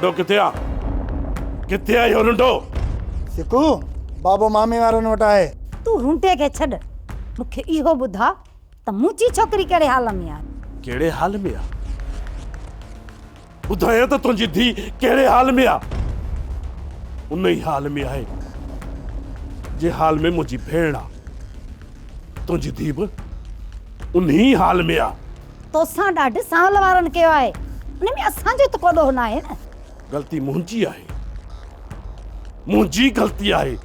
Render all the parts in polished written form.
رنڊو ڪٿي آ؟ ڪٿي آ اهو رنڊو؟ سڪو، بابو مامي وارن وٽ آهي. تون رنڊي کي ڇڏ، مون کي اهو ٻڌاء ته منهنجي ڇوڪري ڪهڙي حال ۾ آهي؟ ڪهڙي حال ۾ آ؟ ٻڌايان ته تنهنجي ڌيء ڪهڙي حال ۾ آ؟ ان ئي حال ۾ آهي، جنهن حال ۾ منهنجي ڀيڻ آ. تنهنجي ڌيء به انهي حال ۾ آ. توسان ڏاڍ سانول وارن ڪيو آهي، ان ۾ اسان جو ته ڪو ڏوهه ناهي نه. غلطي منهنجي آهي، منهنجي غلطي آهي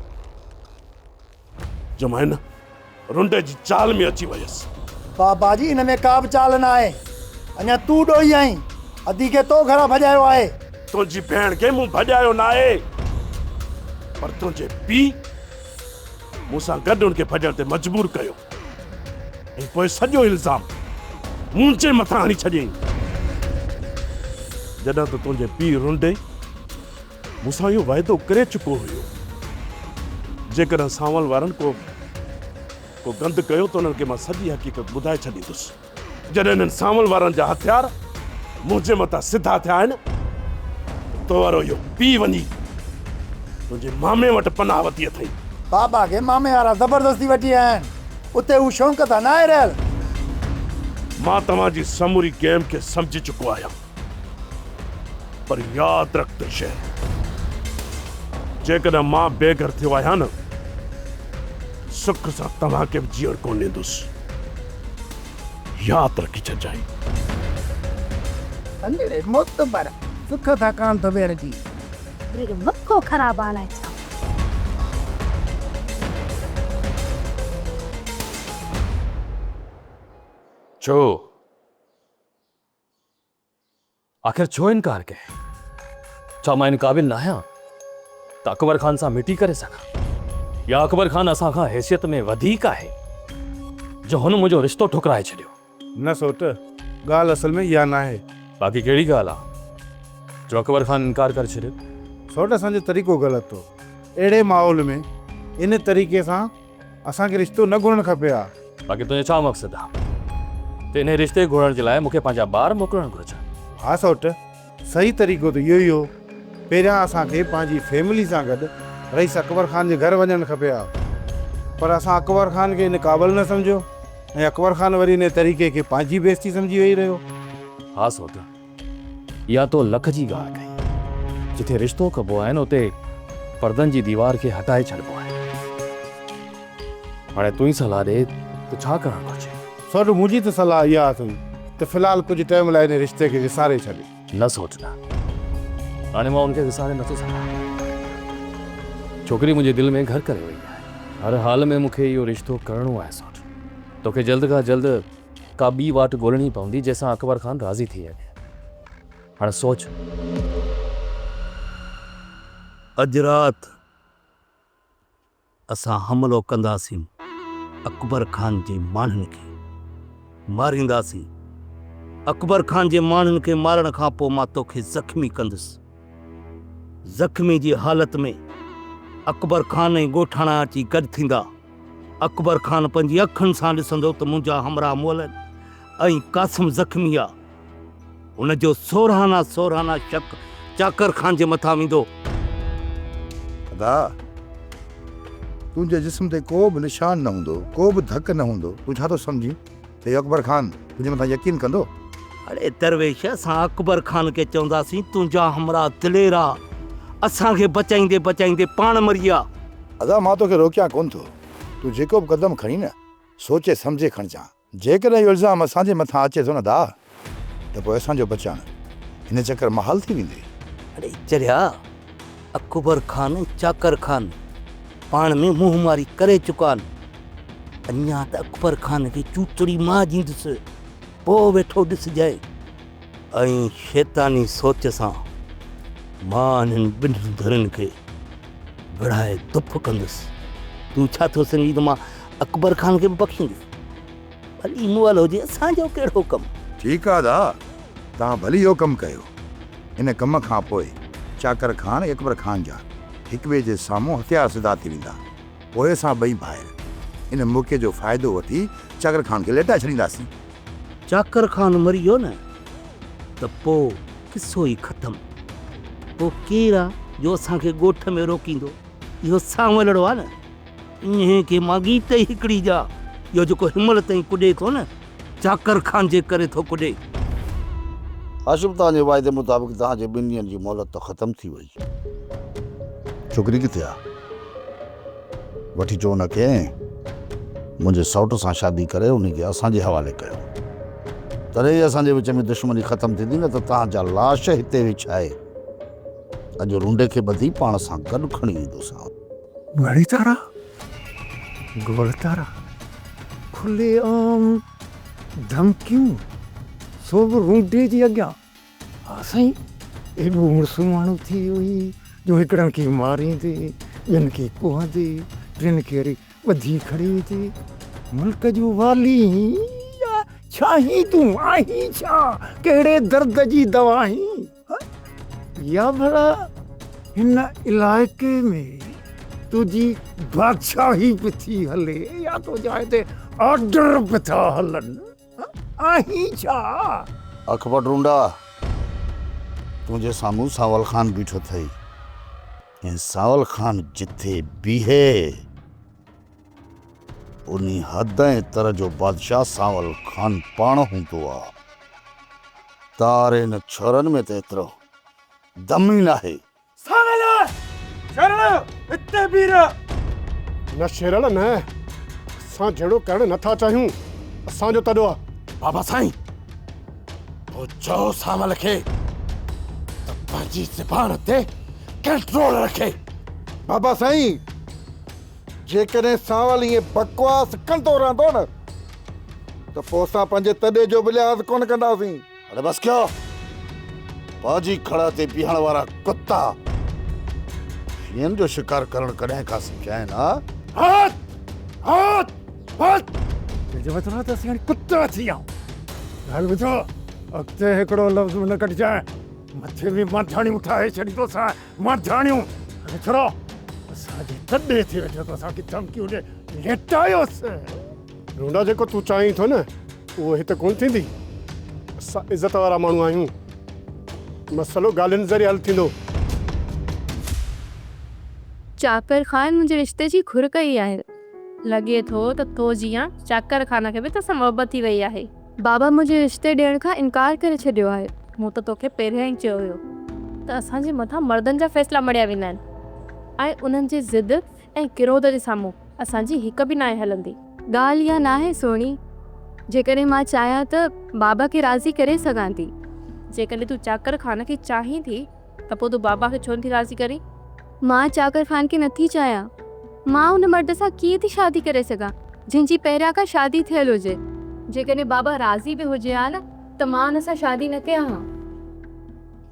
جو مان هن رنڊ جي چال ۾ اچي ويس. بابا جي ان ۾ ڪا به چال ناهي، اڃا تون ڏوهي آهين، ادي کي تو گهران ڀڄايو آهي. تنهنجي ڀيڻ کي مون ڀڄايو ناهي، پر تنهنجي پيء مون سان گڏ ان کي ڀڄڻ تي مجبور ڪيو ۽ پوء سڄو الزام منهنجي مٿان هڻي ڇڏيائين. جڏهن ته تنهنجي پيء رنڊي مون سان اهو واعدو ڪري چڪو هيو، جيڪڏهن سانول وارن ڪو ڪو گند ڪيو ته انهن کي مان سڄي حقيقت ٻڌائي ڇڏيندس. جڏهن انهن سانول وارن جا هٿيار منهنجي مٿان سڌا ٿيا آهن ته تو وارو اهو پيء وڃي تنهنجي مامي وٽ پناهه ورتي اٿئي. بابا کي مامي وارا زبردستي وٺي آيا آهن. اتي هو شونق سان ناهي رهيل. مان توهان جي سموري گيم کي سمجهي چڪو آهيان. پر ياد رک ته شهر جيڪڏهن مان بي گهر ٿيو آهيان نه سک سان توهان کي به جيئڻ ڪونه ڏيندس. ياد رکي ڇڏجانء. سنڌڙي معتبر سک سان ڪانه ٿو ويڙهجي. وري مٿو خراب آ الائي ڇا. ڇو؟ آخر ڇو انڪار ڪيئي؟ ڇا مان ان قابل ناهيان ته اڪبر خان سان مٽي ڪري سگهان؟ يا اڪبر خان اسان کان حيثيت ۾ وڌيڪ آهي جو هن منهنجو رشتو ٺڪرائي ڇڏيو؟ نه سوٽ، ڳالهه اصل ۾ اها ناهي. باقي ڪهڙي ڳالهه آ جو اڪبر خان انڪار ڪري ڇڏيو؟ سوٽ اسان جو طريقو غلط هو. اهڙي ماحول ۾ ان طريقي سان اسان کي رشتو نه گهرڻ کپي ها. باقي تنهنجو ڇا مقصد آ ته انهي رشتي گهرڻ جي لاء مون کي پنهنجا ٻار موڪلڻ گهرجن. ها سئوٽ، صحيح طريقو ته اهو ئي هو. پهريان اسان کي پنهنجي فيملي سان گڏ رئيس اڪبر خان جي گهر وڃڻ کپي ها. پر اسان اڪبر خان کي ان قابل نه سمجهيو ۽ اڪبر خان وري انهي طريقي کي پنهنجي بيعزتي سمجهي ويهي رهيو. ها سئوٽ، اها تو لک جي ڳالهه ڪئي. جتي رشتو ڪبو آهي نه اتي پردن جي ديوار کي هٽائي ڇڏبو آهي. هاڻي تون ئي صلاح ڏي ته ڇا ڪرڻ گهرجي؟ سوٽ منهنجي ته صلاح اها اٿئي ته في الحال ڪجهه ٽائيم لاء ان رشتي کي وساري ڇڏ. نه سوٽ نه. هاڻي مان ان کي وساري نٿو سگهان. ڇوڪري منهنجي دل ۾ گهر ڪري وئي آهي. هر حال ۾ مون کي اهو رشتو ڪرڻو آهي سوٽ. توکي جلد کان جلد ڪا ٻي واٽ ڳولڻي پوندي جنهن سان اڪبر خان راضي ٿي وڃي. هاڻ سوچ. اڄ رات اسان حملو ڪنداسين، اڪبر خان جي ماڻهن کي مارينداسين. اڪبر خان جي ماڻهن کي مارڻ کان پوء مان توکي زخمي ڪندس. زخمي جي حالت ۾ اڪبر خان ۽ ڳوٺاڻا اچي گڏ ٿيندا. اڪبر خان پنهنجي اکين سان ڏسندو ته منهنجا همراهه مئل آهن ۽ قاسم زخمي آ. هن جو سورهانا سورهانا شڪ چاڪر خان جي مٿان ويندو. ادا! تنهنجي جسم تي ڪو به نشان نه هوندو، ڪو به ڌڪ نه هوندو، تون ڇا ٿو سمجهين ته اهو اڪبر خان تنهنجي مٿان يقين ڪندو؟ اڙي درويش! اسان اڪبر خان کي چونداسين تنهنجا همراهه دلير آ، اسان کي بچائيندي بچائيندي پاڻ مري ويا. ادا مان توکي روڪيان ڪونه ٿو، تون جيڪو به قدم کڻين نه، سوچي سمجهي کڻجان. جيڪڏهن اهو الزام اسان جي مٿان اچي ٿو نه ادا، ته پوء اسان جو بچڻ هن چڪر محال ٿي ويندي. اڙي چريا، اڪبر خان ۽ چاڪر خان پاڻ ۾ منهن ماري ڪري چڪا آهن. اڃا ته اڪبر خان کي چوچڙي مان ڏيندس، پوء ويٺو ڏسجانء. ۽ شيطاني سوچ سان مان انهن ٻنهي ڌرين کي وڙهائي دڦ ڪندس. تون ڇا ٿو سمجهين ته مان اڪبر خان کي به بخشيندس؟ ڀلي مئل هجي، اسان جو ڪهڙو ڪم؟ ٺيڪ آ ادا، توهان ڀلي اهو ڪم ڪيو. ان ڪم کان پوء چاڪر خان ۽ اڪبر خان جا هڪٻئي جي سامهون هٿيار سڌا ٿي ويندا. پوء اسان ٻئي ڀائر ان موقعي جو فائدو وٺي چاڪر خان کي ليٽائي ڇڏينداسين. چاڪر خان مري ويو نه ته پوء قصو ئي ختم. پوء ڪير آ جو اسان کي ڳوٺ ۾ روڪيندو؟ اهو سانولڙو آ نه، انهيء کي مان ڳيت ئي هڪڙي جا، اهو جيڪو هنمهل تائين ڪڏي ٿو نه، چاڪر خان جي ڪري ٿو ڪڏي. هاشم توهان جي واعدي مطابق توهان جي ٻن ڏينهن جي مهلت ته ختم ٿي وئي. ڇوڪري ڪٿي آ؟ وٺي اچو ان کي ۽ منهنجي سئوٽ سان شادي ڪري ان کي اسان جي حوالي ڪيو. تڏهن ئي اسان جي وچ ۾ دشمني ختم ٿيندي نه ته توهان جا لاش هتي وڇائي اڄ رونڊي کي ٻڌي پاڻ سان گڏ کڻي ايندوسانء. گهڙي تارا، گول تارا، کلي عام ڌمڪيون، سو به رونڊي جي اڳيان. ها سائين، ايڏو مڙس ماڻهو ٿي ويو هين جو هڪڙن کي ماريندي، ٻين کي ڪوهندي، ٽين کي وري ٻڌي کڻي ويندي. ملڪ جو والي هين يا ڇا هين تون؟ آهين ڇا؟ ڪهڙي درد جي دوا هين؟ ها؟ يا ڀلا هن علائقي ۾ تنهنجي بادشاهي به ٿي هلي يا تنهنجا هتي آرڊر به ٿا هلن؟ آهين ڇا؟ اک پٽ رونڊا، تنهنجي سامهون سانول خان بيٺو اٿئي ۽ سانول خان جٿي بيهي، انهي حد ۽ تر جو بادشاهه سانول خان پاڻ هوندو آ. تارين ڇورن ۾ ته ايترو دم ئي ناهي. سانول! شيرل! هتي بيهه رهه. نه شيرل نه، اسان جهيڙو ڪرڻ نه ٿا چاهيون، اسان جو تڏو آ. بابا سائين، پوء چئو سانول کي ته پنهنجي زبان تي ڪنٽرول رکي. بابا سائين، جيڪڏهن سانول ائين بڪواس ڪندو رهندو نه ته پوء اسان پنهنجي تڏي جو به لحاظ ڪونه ڪنداسين. اڙي بس ڪيو، پنهنجي کڙهه تي بيهڻ وارا ڪتا شينهن جو شڪار ڪرڻ ڪڏهن کان سکيا آهن ها؟ هت! هت! هت! تنهنجو مطلب آهي ته اسين هاڻي ڪتا ٿي ويا آهيون. ڳالهه ٻڌ، اڳتي هڪڙو لفظ به نه ڪڍجانء، مٿي ۾ مانڌاڻيون ٺاهي ڇڏيندوسانء، مانڌاڻيون! هاڻي ڇڙو اسان جي تڏي تي ويٺو ٿو اسان کي ڌمڪيون ڏي، ليٽايوس. رونڊا جيڪو تون چاهين ٿو نه اهو هت ڪونه ٿيندي. اسان عزت وارا ماڻهو آهيون. مسئلو ڳالهين ذريعي حل ٿيندو. چاڪر خان منهنجي رشتي جي گهر ڪئي آهي. لڳي ٿو ته تو جيان چاڪر خان کي به توسان محبت ٿي وئي آهي. بابا منهنجي رشتي ڏيڻ کان انڪار ڪري ڇڏيو آهي. مون ته توکي پهريان ئي چيو هيو ته اسان جي مٿان مردن جا فيصلا مڙهيا ويندا آهن ۽ انهن جي ضد ۽ ڪروڌ جي سامهون اسان جي هڪ به ناهي هلندي. ڳالهه اها ناهي سهڻي، جيڪڏهن مان چاهيان ته بابا کي راضي ڪري سگهان ٿي. جيڪڏهن تون چاڪر خان کي چاهين ٿي ته پوء تون بابا کي ڇو نٿي راضي ڪرين؟ مان چاڪر خان کي نٿي چاهيان. مان ان مرد سان ڪيئن ٿي شادي ڪري سگهان، جنهن جي پهريان کان شادي ٿيل هجي. جيڪڏهن بابا راضي به هجي ها نه ته مان ان سان شادي نه ڪيان ها.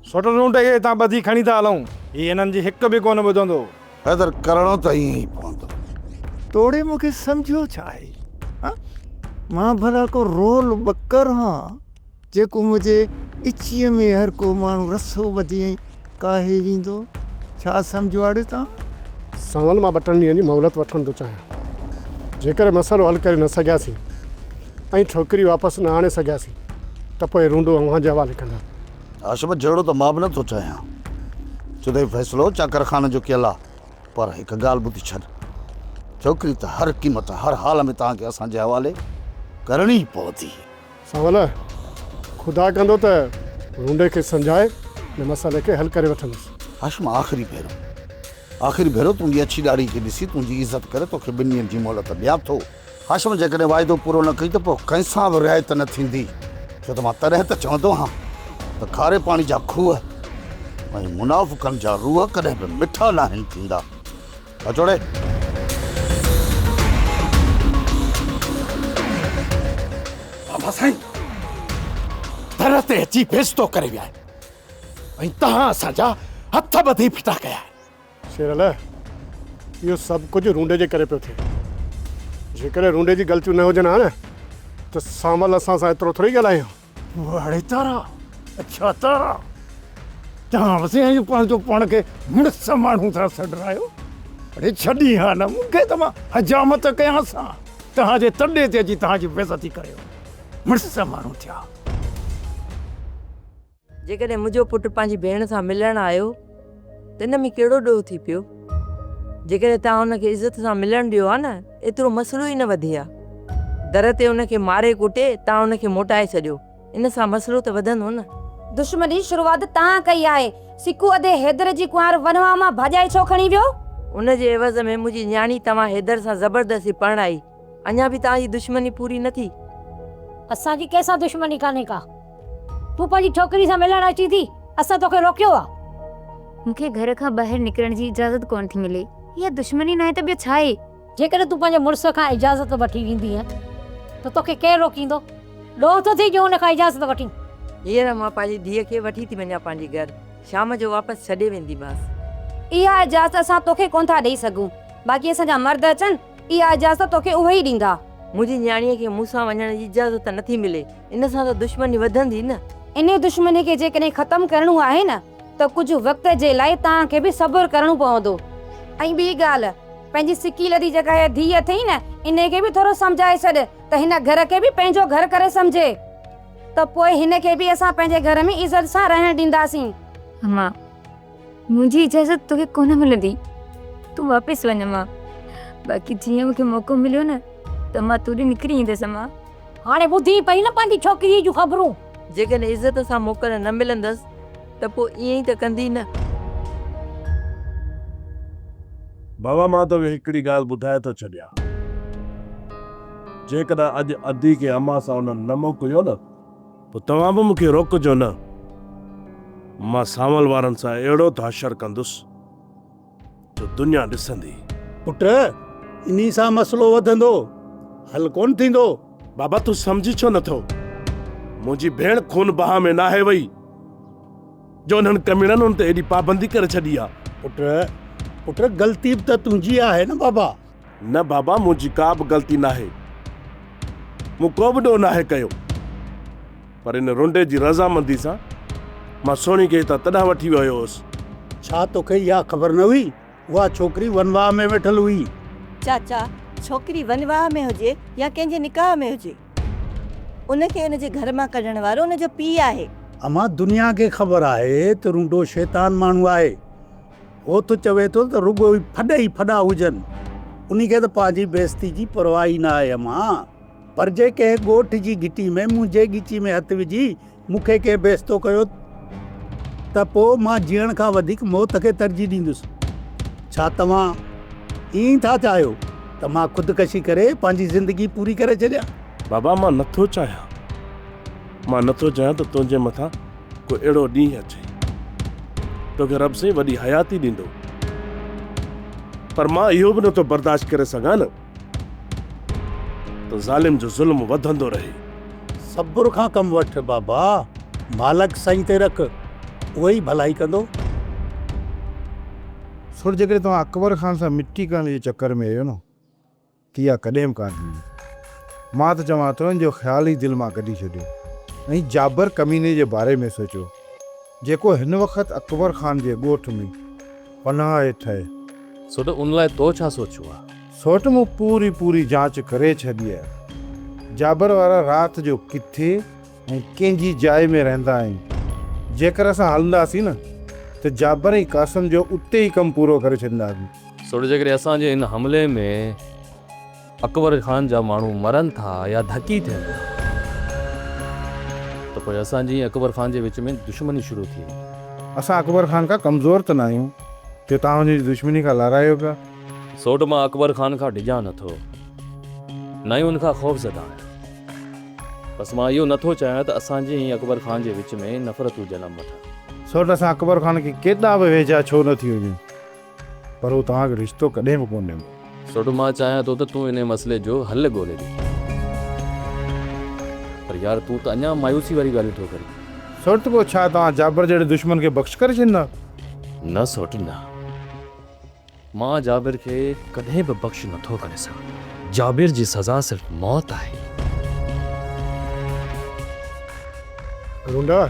سوٽ رونٽ کي هتان ٻڌي کڻي ٿا هلون. هي هنن جي هڪ به ڪونه ٻڌندو. حيدر ڪرڻو ته ائين ئي پوندو. توڙي مون کي سمجهيو ڇا آهي؟ ها؟ مان ڀلا ڪو رول ٻڪر هان، جيڪو منهنجي ڳچيء ۾ هر ڪو ماڻهو رسو ٻڌي ۽ ڪاهي ويندو؟ ڇا سمجهيو آڙي توهان؟ سانول مان ٻه ٽن ڏينهن جي مهلت وٺڻ ٿو چاهيان. جيڪڏهن مسئلو حل ڪري نه سگهياسين ۽ ڇوڪري واپس نه آڻي سگهياسين ته پوء رونڊو اوهان جي حوالي ڪندس. هاشم، جهيڙو ته مان به نه ٿو چاهيان، ڇو ته هي فيصلو چاڪر خان جو ڪيل آ، پر هڪ ڳالهه ٻڌي ڇڏ، ڇوڪري ته هر قيمت هر حال ۾ توهان کي اسان جي حوالي ڪرڻي ئي پوندي. سانول، خدا ڪندو ته رونڊي کي سمجهائي ان مسئلي کي حل ڪري وٺندس. هاشم، آخري ڀيرو، آخري ڀيرو تنهنجي اڇي ڏاڙهي کي ڏسي تنهنجي عزت ڪري توکي ٻن ڏينهن جي مهلت ڏيان ٿو. هاشم جيڪڏهن واعدو پورو نه ڪئي ته پوء ڪنهن سان به رعايت نه ٿيندي، ڇو ته مان تڏهن ته چوندو هان ته کاري پاڻي جا کوهه ۽ منافقن جا روح ڪڏهن به مٺا ناهن ٿيندا. اچو ڙي. بابا سائين در تي اچي بيعزتو ڪري ويا آهن ۽ توهان اسان جا هٿ ٻڌي ڦٽا ڪيا آهن. شيرل، اهو سڀ ڪجهه رونڊي جي ڪري پيو ٿئي. جيڪڏهن رونڊي جي غلطيون نه هجن ها نه ته سانول اسان سان ايترو ٿوري ڳالهائي ها. واڙي تارا، اڇا تارا، توهان به سائين پنهنجو پاڻ کي مڙس ماڻهو ٿا سڏرايو. اڙي ڇڏين ها نه مون کي ته مان حجامت ڪيانس ها. توهان جي تڏي تي اچي توهان جي بيعزتي ڪريو. مڙس ماڻهو ٿيا. جيڪڏهن منهنجو پٽ پنهنجي ڀيڻ سان ملڻ آيو ته ان ۾ ڪهڙو ڏوهه ٿي پيو؟ جيڪڏهن توهان ان کي عزت سان ملڻ ڏيو ها نه، ايترو مسئلو ئي نه وڌي ها. در تي ان کي ماري ڪٽي توهان ان کي موٽائي ڇڏيو. ان سان مسئلو ته وڌندو نه. دشمني جي شروعات توهان ڪئي آهي. سڪو ادي حيدر جي ڪنوار ونواهه مان ڀاڄائي ڇو کڻي ويو؟ ان جي عيوض ۾ منهنجي نياڻي توهان حيدر سان زبردستي پرڻائي. اڃا به توهان جي دشمني پوري نه ٿي. اسان جي ڪنهن سان دشمني ڪانهي ڪا. تون پنهنجي ڇوڪري سان ملڻ اچين ٿي، اسان توکي روڪيو آ. مون کي گهر کان ٻاهر نڪرڻ جي اجازت ڪونه ٿي ملي. اها دشمني ناهي ته ٻيو ڇا آهي؟ جيڪڏهن تون پنهنجي مڙس کان اجازت وٺي ويندينء ته توکي ڪير روڪيندو؟ ڏوهه ٿو ٿئي جو ان کان اجازت وٺين. هينئر مان پنهنجي ڌيء کي وٺي ٿي وڃان پنهنجي گهر. شام جو واپس ڇڏي وينديمانس. اها اجازت اسان توکي ڪونه ٿا ڏئي سگهون. باقي اسان جا مرد اچن، اها اجازت توکي اهي ئي ڏيندا. منهنجي نياڻيء کي مون سان وڃڻ جي اجازت نٿي ملي. ان سان ته دشمني وڌندي نه. انهيء دشمني کي جيڪڏهن ختم ڪرڻو آهي نه ته ڪجهه وقت جي لاء توهان کي به صبر ڪرڻو پوندو. ۽ ٻي ڳالهه، پنهنجي سڪي لڌي جيڪا هيء ڌيء اٿئي نه، انهيء کي به ٿورو سمجهائي ڇڏ ته هن گهر کي به پنهنجو گهر ڪري سمجهي ته پوء هن کي به اسان پنهنجي گهر ۾ عزت سان رهڻ ڏينداسين. امان، منهنجي اجازت توکي ڪونه ملندي. تون واپس وڃ امان. باقي جيئن مون کي موقعو مليو نه ته مان تو ڏي نڪري ايندس امان. هاڻي ٻڌين پئي نه پنهنجي ڇوڪريء جون خبرون. جيڪڏهن عزت سان موڪل نه ملندس ته پوء ائين ئي ته ڪندي نه. بابا مان توکي هڪڙي ڳالهه ٻڌائي ٿو ڇڏيان. جيڪڏهن اڄ ادي کي امان سان انهن نه موڪليو نه. پوء توهان به مون کي روڪجو نه. مان سانول وارن سان اهڙو ته حشر ڪندس جو دنيا ڏسندي. پٽ، انهي سان مسئلو وڌندو، حل ڪونه ٿيندو. بابا تون سمجهين ڇو نٿو؟ منهنجي ڀيڻ خون بها ۾ ناهي وئي جو انهن ڪميڻن ان تي ايڏي پابندي ڪري ڇڏي آ. پٽ، پٽ غلطي به ته تنهنجي آهي نه بابا. نه بابا منهنجي ڪا به غلطي ناهي. مون ڪو به ڏوهه ناهي ڪيو. پر ان رنڊي جي رضامندي سان مان سهڻي کي هتان تڏهن وٺي ويو هوس. ڇا توکي اها خبر نه هئي؟ اها ڇوڪري ونواهه ۾ ويٺل هئي. چاچا، ڇوڪري ونواهه ۾ هجي يا ڪنهن جي نڪاح ۾ هجي، ان کي ان جي گهر مان ڪڍڻ وارو ان جو پيء آهي. امان، دنيا کي خبر آهي ته رونڊو شيطان ماڻهو آهي. هو ته چوي ٿو ته رڳو ڦڏ ئي ڦڏا هجن. انهي کي ته پنهنجي بيعزتي جي پرواهه ئي نه آهي امان. پر جي ڪنهن ڳوٺ جي گهٽي ۾ منهنجي ڳچي ۾ هٿ وجهي مون کي ڪنهن بيعزتو ڪيو ته پوء مان جيئڻ کان وڌيڪ موت کي ترجيح ڏيندس. ڇا توهان ائين ٿا چاهيو ته مان خودڪشي ڪري پنهنجي زندگي پوري ڪري ڇڏيان؟ بابا مان نٿو چاهيان. مان نٿو چاهيان ته تنهنجي مٿان ڪو اهڙو ڏينهن اچي. توکي رب سائين وڏي حياتي ڏيندو. پر مان اهو به نٿو برداشت ڪري سگهان نه ته ظالم جو ظلم وڌندو رهي. صبر کان ڪم وٺ بابا، مالڪ سائين تي رک، اهو ئي ڀلائي ڪندو. سر جيڪڏهن توهان اڪبر خان سان مٽي ڪرڻ جي چڪر ۾ آهيو نه ته اها ڪڏهن به ڪانه ٿيندي. مان ته چوان ٿو ان جو خيال ئي دل مان ڪڍي ڇڏيو ۽ جابر ڪميني جي باري ۾ سوچيو جيڪو هن وقت اڪبر خان جي ڳوٺ ۾ پناهه هيٺ آهي. سوٽ ان لاء تو ڇا سوچيو آهي؟ سوٽ مون پوري پوري جاچ ڪري ڇڏي آهي. جابر وارا رات جو ڪٿي ۽ ڪنهن جي جاء ۾ رهندا آهن. جيڪر اسان هلنداسين نه ته جابر ۽ قاسم جو اتي ئي ڪم پورو ڪري ڇڏينداسين. سوٽ جيڪڏهن اسان جي ان حملي ۾ اڪبر خان جا ماڻهو مرن ٿا يا ڌڪي ٿين ٿا ته پوء اسان جي ۽ اڪبر خان جي وچ ۾ دشمني شروع ٿي ويندي. اسان اڪبر خان کان ڪمزور ته ناهيون جو توهان ان جي دشمني کان لهرايو پيا. سوٽ مان اڪبر خان کان ڊڄان نٿو نه ئي ان کان خوفزده آهيان. بس مان اهو نٿو چاهيان ته اسان جي ۽ اڪبر خان جي وچ ۾ نفرتون جنم وٺن. سوٽ اسان اڪبر خان کي ڪيڏا به ويجها ڇو نه ٿي وڃون پر هو توهان کي رشتو ڪڏهن به ڪونه ڏيندو. سوٽ مان چاهيان ٿو ته تون انهي مسئلي جو حل ڳولي ڏي. پر يار تون ته اڃا مايوسي واريون ڳالهيون ٿو ڪرين. سوٽ پوء ڇا توهان جابر جهڙي دشمن کي بخش ڪري ڇڏيندا؟ نه سوٽ نه. مان جابر کي ڪڏهن به بخش نٿو ڪري سگهان. جابر جي سزا صرف موت آهي. رونڊا،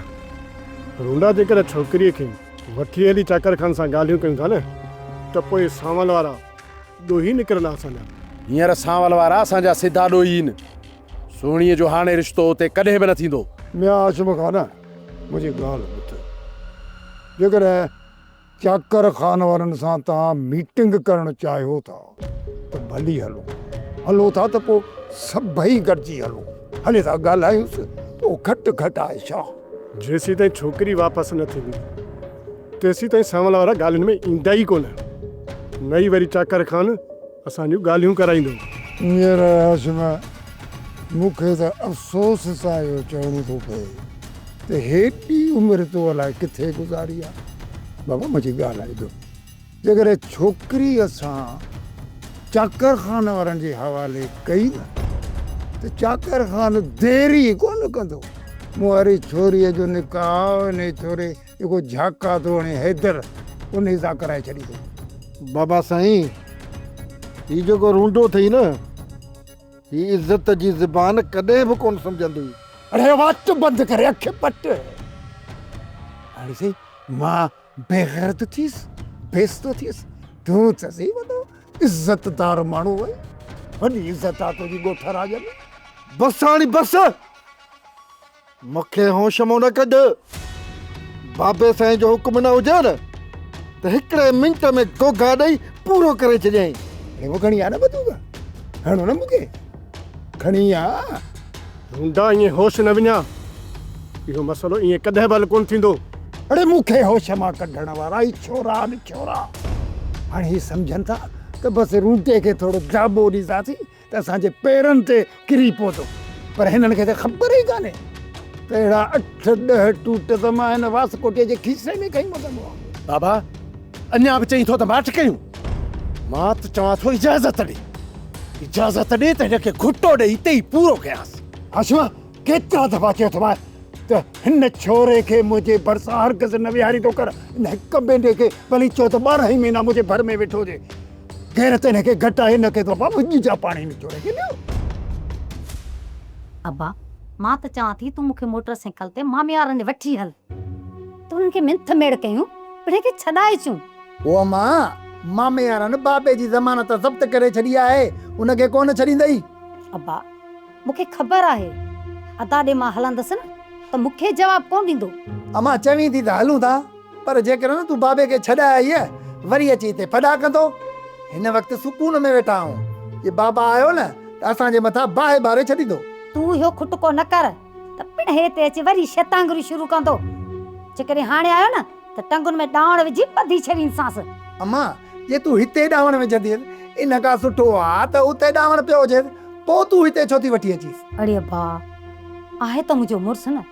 رونڊا جيڪڏهن ڇوڪريء کي وٺي هلي چاڪر خان سان ڳالهيون ڪيون ٿا نه ته پوء سانول وارا ڏوهي نڪرندا اسان جا. هينئر سانول وارا اسان جا سڌا ڏوهي آهن. سهڻيء جو هاڻي رشتو اتي ڪڏهن به نه ٿيندو. ميان هاشم خان، منهنجي ڳالهه ٻڌ. جيڪڏهن چاڪر خان وارن سان توهان ميٽنگ ڪرڻ چاهيو ٿا ته ڀلي هلو. هلو ٿا ته پوء سڀئي گڏجي هلو. هلي ٿا ڳالهايونس پوء گهٽ گهٽائي ڇا؟ جيسيتائين ڇوڪري واپس نه ٿيندي تيسيتائين سانول وارا ڳالهين ۾ ايندا ئي ڪونه. نه ئي وري چاڪر خان اسان جون ڳالهيون ڪرائيندو. هينئر هاشم مون کي ته افسوس سان اهو چوڻو ٿو پئي ته هيڏي عمر تو الائي ڪٿي گذاري آ. بابا منهنجي ڳالهه ٻڌ، جيڪڏهن ڇوڪري اسان چاڪر خان وارن جي حوالي ڪئي نه ته چاڪر خان دير ئي ڪونه ڪندو. مون واري ڇوريء جو نڪاح انهي ڇوري جيڪو جهاڪا ٿو هڻي حيدر انهي سان ڪرائي ڇڏيندو. بابا سائين هي جيڪو رونڊو اٿئي نه هي عزت جي زبان ڪڏهن به ڪونه سمجهندي. اڙي وات بند ڪري اک پٽ. هاڻي سائين مان بيغيرت ٿيس، بيعزتو ٿيس، تون ته سائين وڏو عزتدار ماڻهو آهين، وڏي عزت آ تنهنجي ڳوٺ راڄ ۾. بس هاڻي بس. مون کي هوش مان نه ڪڍ. بابي سائين جو حڪم نه هجي نه ته هڪڙي منٽ ۾ گوگها ڏئي پورو ڪري ڇڏيائين. اڙي مون کڻي آ نه بندوق، هڻو نه مون کي، کڻي آ. هوندا ائين هوش نه وڃاء، اهو مسئلو ائين ڪڏهن به حل ڪونه ٿيندو. اڙي مون کي هوش مان ڪڍڻ وارا هي ڇورا آهن ڇورا. هاڻي هي سمجهن ٿا ته بس رونٽي کي ٿورو داٻو ڏينداسين ته اسان جي پيرن تي ڪري پوندو پر هنن کي ته خبر ئي ڪانهي ته اهڙا اٺ ڏهه ٽوٽ ته مان هن واسڪوٽيء جي کيسي ۾ کئي موٽندو آهيان. بابا اڃا به چئين ٿو ته ماٺ ڪيون؟ مان ته چوان ٿو اجازت ڏي، اجازت ڏي ته هن کي گهٽو ڏئي اتي ئي پورو ڪيانس. هاشم ڪيترا دفعا چيو اٿمانء ته هن ڇوري کي منهنجي ڀرسان هرگز نه ويهاريندو ڪر، هن هڪ مينڍي کي ڀلي چئو ته 12 ئي مهينا منهنجي ڀر ۾ ويٺو هجي. غيرت هن کي گهٽ آهي نه ڪي بابا وڃ جا پاڻ هن ڇوري کي ڏيو. ابا مان ته چوان ٿي تون مون کي موٽر سائيڪل تي مامي وارن ڏي وٺي هل ته انهن کي منٿ ميڙ ڪيون پڻهين کي ڇڏائي اچون. او اما مامي وارن بابي جي ضمانت ضبط ڪري ڇڏي آهي ان کي ڪونه ڇڏيندئي. ابا مون کي خبر آهي ادا ڏي مان هلندس نه ته مون کي جواب ڪونه ڏيندو. اما چوين ٿي ته هلون ٿا. پر جيڪڏهن تون بابي کي ڇڏائي آئينء، وري اچي هتي ڦڏا ڪندو. هن وقت سڪون ۾ ويٺا آهيون. جي بابا آيو نه ته اسان جي مٿان باهه ٻاري ڇڏيندو. تون اهو کٽڪو نه ڪر ته پڻ هتي اچي وري شيطانگريون شروع ڪندو. جيڪڏهن هاڻي آيو نه ته ٽنگن ۾ ڏاوڻ وجهي ٻڌي ڇڏيندسانس. اما، جي تون هتي ڏاوڻ وجهندينء، ان کان سٺو آ ته اتي ڏاوڻ پيو هجيس، پوء تون هتي ڇو ٿي وٺي اچيس؟ اڙي ابا، آهي ته منهنجو مڙس نه.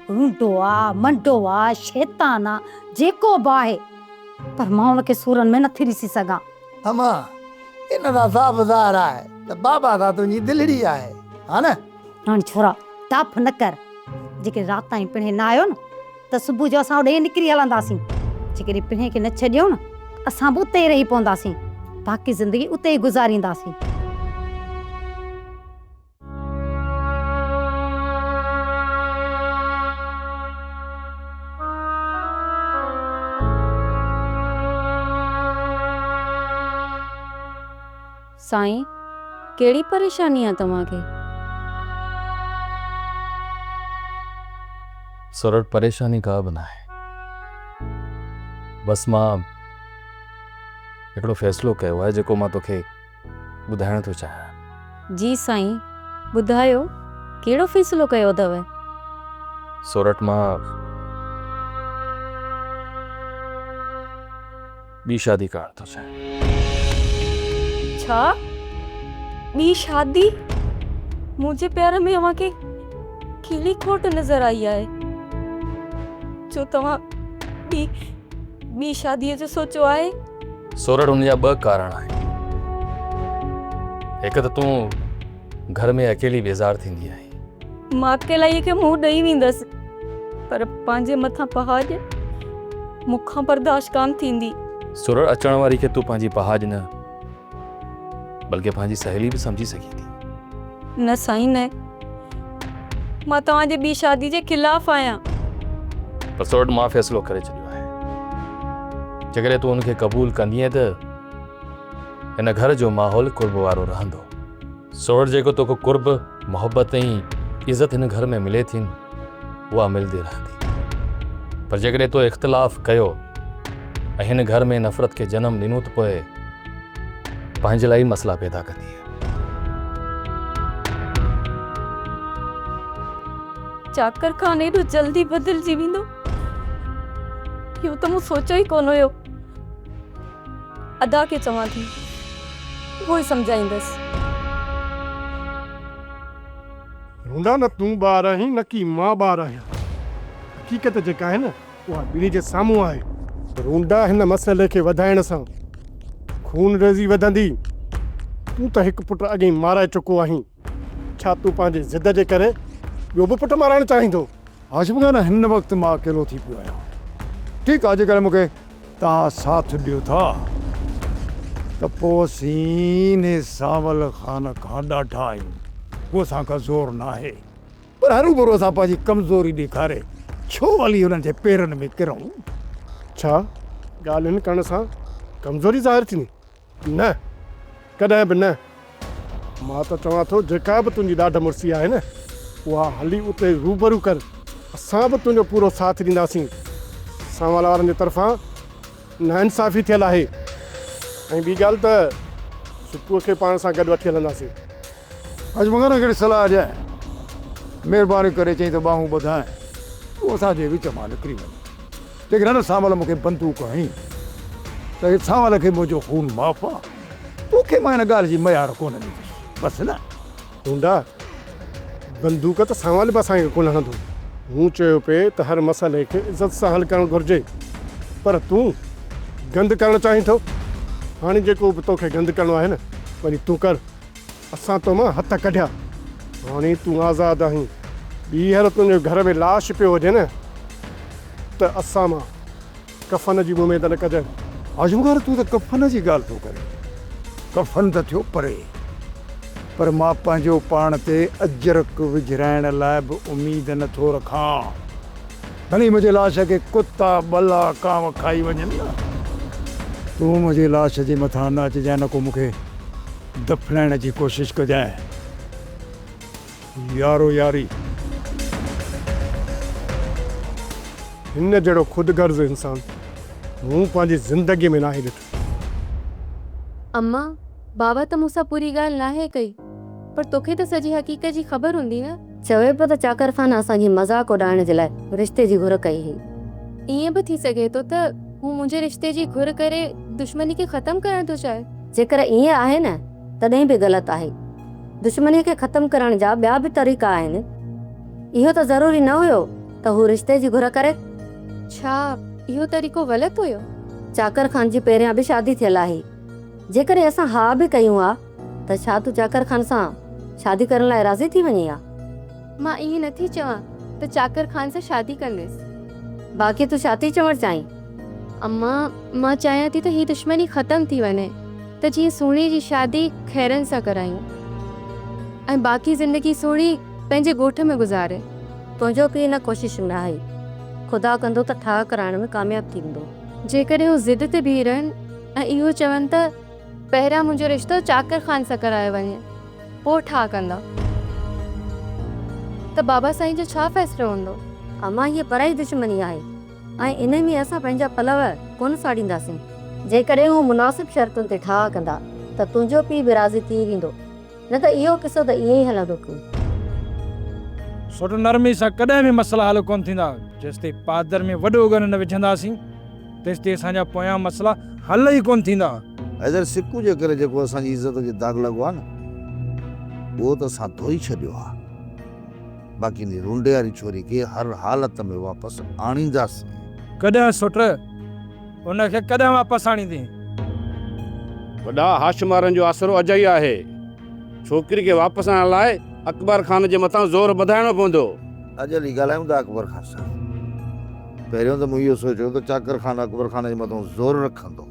رونڊو آ، منڊو آ، شيطان آ، جيڪو به آهي، پر مان ان کي سورن ۾ نٿي ڏسي سگهان. اما، ان سان صاف ظاهر آهي ته بابا سان تنهنجي دلڙي آهي، ها نه؟ هاڻ ڇورا، ٽاڦ نه ڪر. جيڪڏهن رات تائين پڻهين نه آيو نه ته صبح جو اسان اوڏانهن نڪري هلنداسين. جيڪڏهن پڻهين کي نه ڇڏيو نه ته اسان به اتي ئي رهي پونداسين. باقي زندگي اتي ئي گذارينداسين. سائين ڪهڙي پريشاني آ توهان کي؟ سورٺ پريشاني ڪا به ناهي بس مان هڪڙو فيصلو ڪيو آهي جيڪو مان توکي ٻڌائڻ ٿو چاهيان. جي سائين ٻڌايو ڪهڙو فيصلو ڪيو اٿو؟ سورٺ مان ٻي شادي ڪرڻ ٿو چاهيان. ڇا؟ ٻي شادي؟ منهنجي پيار ۾ اوهان کي ڪهڙي کوٽ نظر آئي آهي جو توهان ٻي ٻي شاديء جو سوچيو آهي؟ سورٺ ان جا ٻه ڪارڻ آهن. هڪ ته تون گهر ۾ اڪيلي بيزار ٿيندي آهين. مان اڪيلائيء کي منهن ڏئي ويندس، پر پنهنجي مٿان پهاڄ مون کان برداشت ڪانه ٿيندي. سورٺ اچڻ واري کي تون پنهنجي پهاڄ نه بلڪه پنهنجي سهيلي به سمجهي سگهين ٿي. نه سائين نه، مان توهان جي ٻي شادي جي خلاف آهيان. پر سورٺ مان فيصلو ڪري ڇڏيو آهي. جيڪڏهن تون ان کي قبول ڪندينء ته هن گهر جو ماحول قرب وارو رهندو. سورٺ جيڪو توکي قرب، محبت ۽ عزت هن گهر ۾ ملي ٿي اها ملندي رهندي. پر جيڪڏهن تو اختلاف ڪيو ۽ هن گهر ۾ نفرت کي جنم ڏنو ته پوء پنهنجي لاء ئي مسئلا پيدا ڪندينء. چاڪر خان ايڏو جلدي بدلجي ويندو اهو ته مون سوچيو ئي ڪونه هيو. ادا کي چوان ٿي اهو ئي سمجهائيندس. رونڊا نه تون ٻار آهين نه ڪي مان ٻار آهيان. حقيقت جيڪا آهي نه اها ٻنهي جي سامهون آهي. رونڊا هن مسئلي کي وڌائڻ سان خون ريزي وڌندي. تون ته هڪ پٽ اڳئين مارائي چڪو آهين. ڇا تون پنهنجي ضد جي ڪري ٻيو به پٽ مارائڻ چاهيندو؟ هاشم خان هن وقت مان اڪيلو ٿي پيو آهيان. ٺيڪ آهي جيڪڏهن مون کي توهان ساٿ ڏيو ٿا ته پوء اسين انهي سانول خان کان ڏاڍا آهيون. هو اسان کان زور ناهي. پر هروڀرو اسان پنهنجي ڪمزوري ڏيکاري ڇو هلي هنن جي پيرن ۾ ڪرون؟ ڇا ڳالهين ڪرڻ سان ڪمزوري ظاهر ٿيندي؟ نه، ڪڏهن به نه. مان ته چوان ٿو جيڪا به تنهنجي ڏاڍ مڙسي آهي نه، اها هلي اتي روبرو ڪر. اسان به تنهنجو پورو ساٿ ڏينداسين. سانول وارن جي طرفان ناانصافي ٿيل آهي ۽ ٻي ڳالهه ته سڪوء کي پاڻ سان گڏ وٺي هلنداسين. اڄ مون کي نه ڪهڙي صلاح ڏيانء. مهرباني ڪري چئين ته ٻانهون ٻڌانء، تون اسان جي وچ مان نڪري وڃ. جيڪڏهن نه سانول مون کي بندوق هڻي ته سانول کي منهنجو خون معاف آ. توکي مان ان ڳالهه جي ميار ڪونه ڏيندس. بس نه. ڍونڍا، بندوق ته سانول به اسان کي ڪونه هڻندو. مون چيو پئي ته هر مسئلي کي عزت سان حل ڪرڻ گهرجي، پر تون گند ڪرڻ چاهين ٿو. هاڻي جيڪو به توکي گند ڪرڻو آهي نه، وڃي تون ڪر. اسان تو مان هٿ ڪڍيا، هاڻي تون آزاد آهين. ٻيهر تنهنجي گهر ۾ لاش پيو هجي نه ته اسان مان ڪفن جي به اميد نه ڪجانء. آزمگار تون ته ڪفن جي ڳالهه ٿو ڪرين. ڪفن ته ٿيو پري، پر مان پنهنجو پاڻ تي اجرڪ وجهرائڻ لاء به اميد نه ٿو رکان. ڀلي منهنجي لاش کي ڪتا، ٻلا، ڪانء کائي وڃن نه. تون منهنجي لاش جي مٿان نه اچجانء نه ڪو مون کي دفنائڻ جي ڪوشش ڪجانء. يارو ياري. هن جهڙو خود غرض انسان مون پنهنجي زندگيء ۾ ناهي ڏٺو. اما، بابا ته مون سان پوري ڳالهه ناهي ڪئي، پر توکي ته سڄي حقيقت جي خبر هوندي نه؟ چوي پيو ته چاڪر خان اسان جي مذاق اڏائڻ جي لاء رشتي جي گهر ڪئي هئي. ائين به ٿي سگهي ٿو ته هو منهنجي رشتي جي گهر ڪري دشمني کي ختم ڪرڻ ٿو چاهي. جيڪر ائين آهي نه تڏهن به غلط آهي. دشمني کي ختم ڪرڻ جا ٻيا به طريقا آهن. اهو ته ضروري نه هيو ته هو رشتي جي گهر ڪري. ڇا اهو طريقو غلط هيو؟ چاڪر خان جي پهريان به شادي ٿيل آهي. جيڪڏهن اسان ها به ڪيون ها ته ڇا تون چاڪر خان سان شادي ڪرڻ لاء راضي ٿي وڃين ها؟ مان ائين نه ٿي چوان ته چاڪر خان سان شادي ڪنديس. باقي تون ڇا ٿي چوڻ چاهين؟ اما، مان چاهيان ٿي ته هي دشمني ختم ٿي وڃي ته جيئن سهڻي جي شادي خيرن سان ڪرايون ۽ باقي زندگي سهڻي پنهنجي ڳوٺ ۾ گذاري. تنهنجو پيء ان ڪوشش ۾ آهي. خدا ڪندو ته ٺاهه ڪرائڻ ۾ ڪامياب ٿي ويندو. جيڪڏهن هو ضد تي بيهي رهن ۽ اهو چون ته پهريان منهنجو رشتو چاڪر خان سان ڪرايو وڃي پوء ٺاهه ڪندا ته بابا سائين جو ڇا فيصلو هوندو؟ امان هيء پرائي دشمني آهي. ۽ انهي ۾ اسان پنهنجا پلئه ڪونه ساڙينداسين. جيڪڏهن هو مناسب شرطن تي ٺاهه ڪندا ته تنهنجو پيء به راضي ٿي ويندو، نه ته اهو قصو ته ائين ئي هلندو ڪي. سوٽ نرمي سان ڪڏهن به مسئلا حل ڪونه ٿيندا، جيستائين پادر ۾ وڏو ڳن نه وجهنداسين، تيستائين اسان جا پويان مسئلا حل ئي ڪونه ٿيندا. حيدر سڪو جي ڪري جيڪو اسان جي عزت کي داغ لڳو آهي نه، اهو ته اسان ڌوئي ڇڏيو آهي. باقي انهي رونڊي واري ڇوري کي هر حالت ۾ واپس آڻينداسين. ڪڏهن سوٽ؟ ان کي ڪڏهن واپس آڻيندين؟ وڏا هاشم وارن جو آسرو اجائي آهي. ڇوڪري کي واپس آڻڻ لاء اڪبر خان جي مٿان زور ٻڌائڻو پوندو. اڄ هلي ڳالهايون ٿا اڪبر خان سان. پهريون ته مون اهو سوچيو ته چاڪر خان اڪبر خان جي مٿان زور رکندو.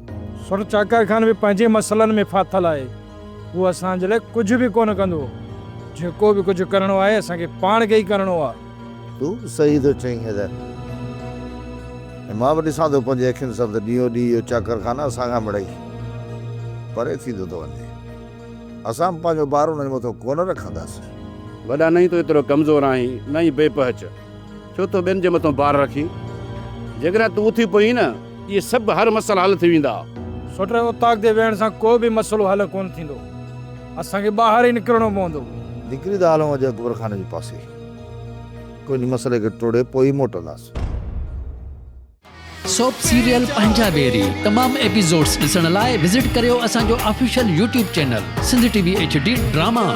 سوٽ چاڪر خان به پنهنجي مسئلن ۾ ڦاٿل آهي. هو اسان جي لاء ڪجهه به ڪونه ڪندو. جيڪو به ڪجهه ڪرڻو آهي اسان کي پاڻ کي ئي ڪرڻو آهي. تون به صحيح ٿو چئين حيدر. ۽ مان به ڏسان ٿو پنهنجي اکين سان ته ڏينهون ڏينهن اهو چاڪر خان اسان کان مڙئي پري ٿيندو ٿو وڃي. اسان به پنهنجو بار ان جي مٿو ڪونه رکنداسين. وڏا نه ئي تون ايترو ڪمزور آهين نه ئي بي پهچ. ڇو ٿو ٻين جي مٿو بار رکين. جيڪڏهن تون اٿي پوين نه اهي سڀ هر مسئلا حل ٿي ويندا. سوٽ اوطاق تي ويهڻ سان ڪو به مسئلو حل ڪونه ٿيندو. اسان کي ٻاهر ئي نڪرڻو پوندو. نڪري ٿا هلون اڄ اڪبر خان جي پاسي. ڪو ان مسئلي کي ٽوڙي پوء ئي موٽنداسين. سوپ سيريل پنهنجا ويري تمام ايپيسوڊس ڏسڻ لاء وزٽ ڪريو اسان جو official YouTube channel Sindh T V H D drama.